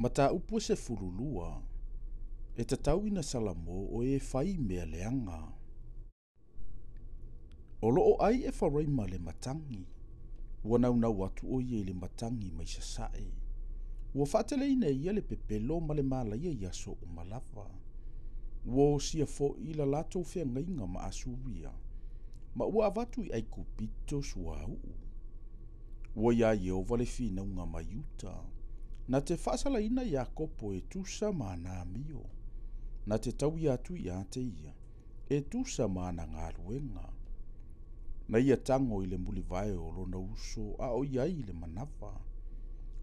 Mataupu e 12, e tatau ina salamo o e fai mea leaga. O loo ai Efaraima le matagi, ua naunau atu o ia i le matagi mai sasae. Ua faateleina e ia le pepelo ma le malaia i aso uma lava. Ua osia foi la latou feagaiga ma Asuria, ma ua avatu i Aikupito suauu. Ua iā Ieova le finauga ma Iuta, na te faasalaina Iakopo e tusa ma ana amio, na te tauia atu ia te ia, e tusa ma ana galuega. Na ia tago i le mulivae o lona uso a o i ai i le manava.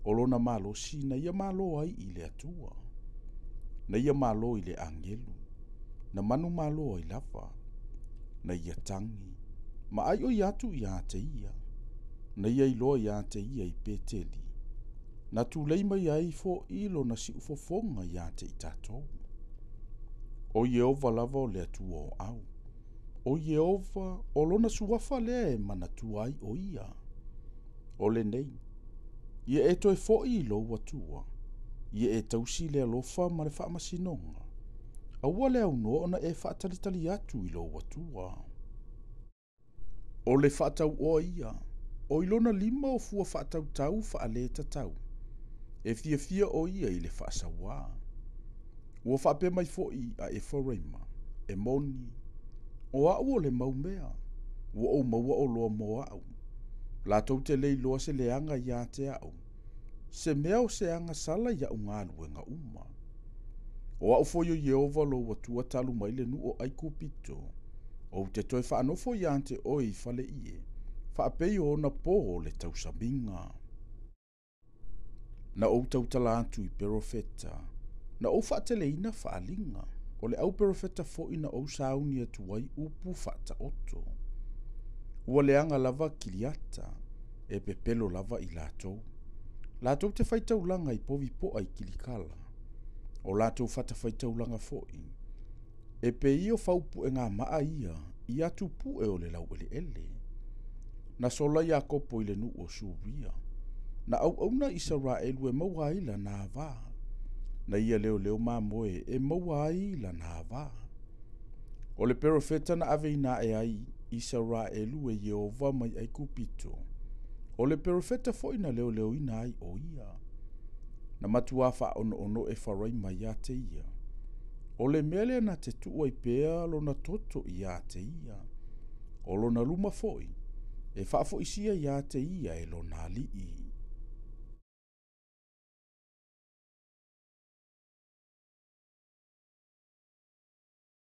O lona malosi na ia malo ai i le Atua. Na ia malo i le agelu, na manumalo ai lava. Na ia tagi, ma ai o ia atu ia te ia. Na ia iloa ia te ia i Peteli. Na tulei mai ai fo'i lona siufofoga ia te i tatou. O Ieova lava o le Atua o au. O Ieova o lona suafa lea e manatua ai o ia. O lenei, ia e toe fo'i i lou Atua, ia e tausi le alofa ma le faamasinoga. Aua le aunoa ona e faatalitali atu i lou Atua. O le faatauoa ia, o i lona lima o fua faatautau faaletatau, e fiafia o ia i le faasauā. Ua faapea mai foi a Efaraima, e moni, o au o le mau mea, ua ou maua oloa mo au. Latou te le iloa se leaga ia te au, se mea o se agasala ia'u galuega uma. O au foi o Ieova lou Atua talu mai le nuu o Aikupito, ou te toe faanofo ia te oe i fale ie, faapei o ona pō o le tausamiga. Na ou tautala atu i perofeta, na ou faateleina faaliga, o le au perofeta foi na ou sauni atu ai upu faataoto. Ua leaga lava Kiliata, e pepelo lava i latou. Latou te faitaulaga i povi poa i Kilikala, o latou fatafaitaulaga foi, e pei o faupuegamaa ia i atu pue o le laueleele. Na sola Iakopo i le nuu o Suria, na auauna Isaraelu e maua ai lana avā, na ia leoleo mamoe e maua ai lana avā. O le perofeta na aveina ae ai Isaraelu e Ieova mai Aikupito, o le perofeta foi na leoleoina ai o ia. Na matuā faaonoono Efaraima ia te ia. O le mea lea na te tuu ai pea lona toto ia te ia. O lona luma foi, e faafoisia ia te ia e lona alii.